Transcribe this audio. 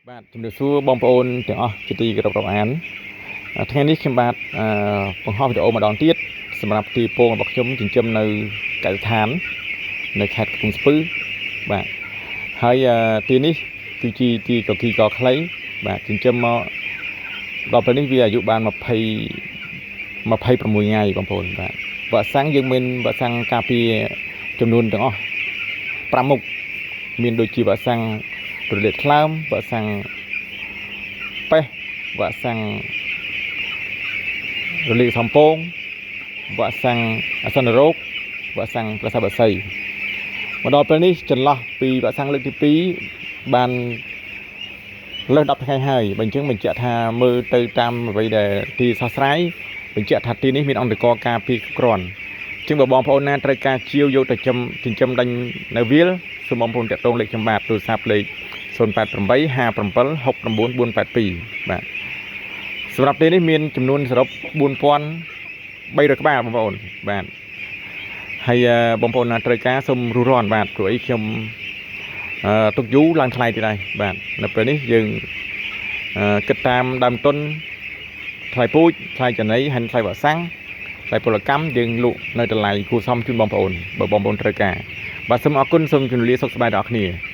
បាទជំរាបសួរបងប្អូនទាំងអស់ជាទីគោរពរាប់អានថ្ងៃនេះខ្ញុំបាទអឺបង្ហោះវីដេអូម្ដងទៀតសម្រាប់ទីពងរបស់ខ្ញុំចិញ្ចឹមនៅកសិដ្ឋាននៅខេត្តកំពង់ស្ពឺបាទហើយទីនេះគឺជាទីកគីកខ្លីបាទចិញ្ចឹមមកដល់ពេលនេះវាអាយុបាន20 26ថ្ងៃបងប្អូនបាទវ៉ាក់សាំងយើងមានវ៉ាក់សាំងការពារចំនួនទាំងអស់5មុខមានដូចជាវ៉ាក់សាំងរលាកថ្លើមវ៉ាក់សាំងប៉េសវ៉ាក់សាំងរលាកសំពងវ៉ាក់សាំងអាសន្នរោគវ៉ាក់សាំងប្រសាបសីមកដល់ពេលនេះចន្លោះពីវ៉ាក់សាំងលើកទី2បានលើស10ថ្ងៃហើយបើអញ្ចឹងបញ្ជាក់ថាមើលទៅតាមអ្វីដែលទីសាស្រាយបញ្ជាក់ថាទីនេះមានអង្គតកការពារគ្រប់គ្រាន់អញ្ចឹងបើបងប្អូនណាត្រូវការជាវយកទៅចិញ្ចឹមដេញនៅវាលសូមបងប្អូនតាក់ទងលេខខ្ញុំបាទទូរស័ព្ទលេខ088 57 69 482បាទសម្រាប់ទីនេះមានចំនួនសរុប4300ក្បាលបងប្អូនបាទហើយបងប្អូនណាត្រូវការសូមរុះរាន់បាទព្រោះអីខ្ញុំអឺទុកយូរឡើងថ្លៃទៀតហើយបាទនៅពេលនេះយើងគិតតាមដើមទុនថ្លៃពូជថ្លៃចំណីហើយថ្លៃវ៉ាក់សាំងថ្លៃពលកម្មយើងលក់នៅតម្លៃគួរសមជូនបងប្អូនបើបងប្អូនត្រូវការបាទសូមអរគុណសូមជម្រាបលាសុខសប្បាយដល់អ្នកគ្នា។